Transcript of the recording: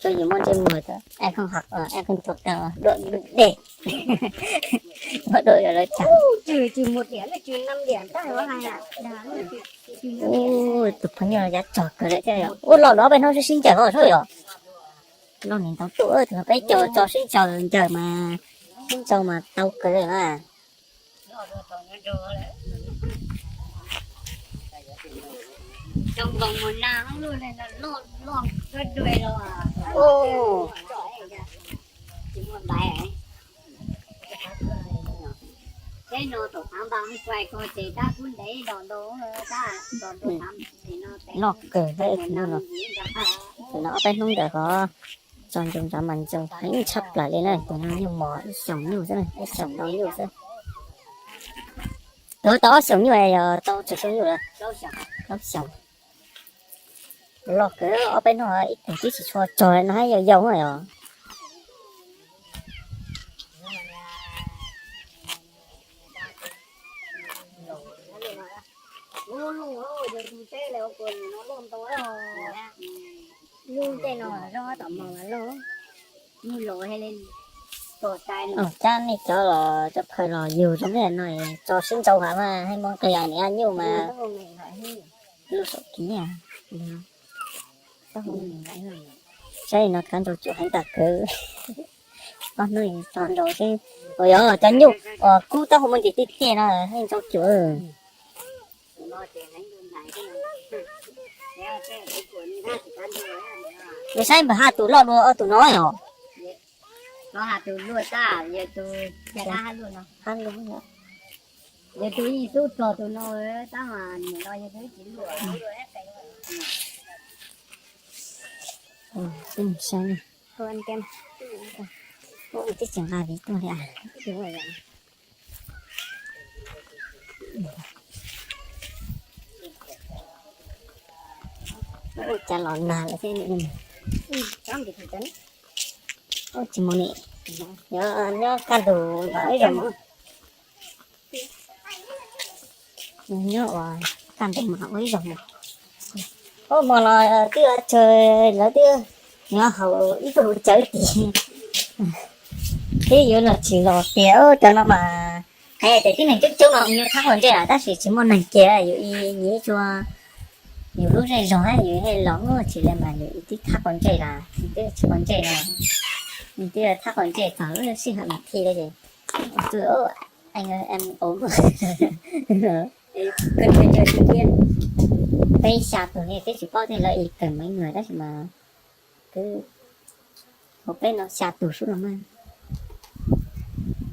Tsuas yus muaj ntsej muag, ai khoom hom, ai khoom tuam tau dua dej, muab dua yuav lawv cam. Tus phooj ywg yav tsog kawg lawm thiab yom. Ua los no peb hnub sib ncaws hos sub yom. Loj niam ntau tuaj tus no peb caug tso sib ncaws ncaws mas sib ncaws mas tau kawg lawm na. Loj kawg, tus no ob peb hnub ntawd ho tso ntsoov ntsoov mas ntsoov heev tshaj plaws li na. Tus no nyuj mos ib xyoos nyuj xwb, ib xyoos ntau nyuj xwb. Tus tau ob xyoos nyuj yog tau tsawg xyoo nyuj lawm? Plaub xyoos. Loj kawg, ob peb hnub ib tug twb tsis tshua tsog no hab yau yau yom. Cab nej cov los cov phaws los yug zoo li no tso sib ntsau hav mas haj muab nqis niam nyuj mas lub saum kiv. Saib no kab ntsaus cuam heev tas kawg. Ob hnub tso ntau seb. Ua yog cov nyuj uas kub taub hau muaj ntsis tiaj tiaj no heev ntsaus cuam. Yog saib npawg haj tus loj dua ob tug no yog. Twb tsis nqa viv tuaj li. Ua cas los nag lawm thiab. Tsis mus ni, nyob kaj ntug los ib zaug mus. Nyob ua kaj ntug mas ua ib zaug mus. Ub, hmo no twb tsawg lawv twb nyob haus ib tug cawv tid. Twb yuav los tsis los tiag cov no mas. Qhia tias tib neeg coob coob no yuav thab qhov ntsej lawm tab sis tsis muaj neeg kiag, yus ib nyuag tsua yus lub zej zog hab yus thiaj los tsis li mas yus twb thab qhov ntsej lawm, twb tsis qhov ntsej no, twb thab qhov ntsej txog lub sij hawm mas thi li ces tus em ov peb xya tus ne twb tsis paub tias lawv ib kawm me nyuam tab sis mas twb hauv peb no xya tus sub no mas.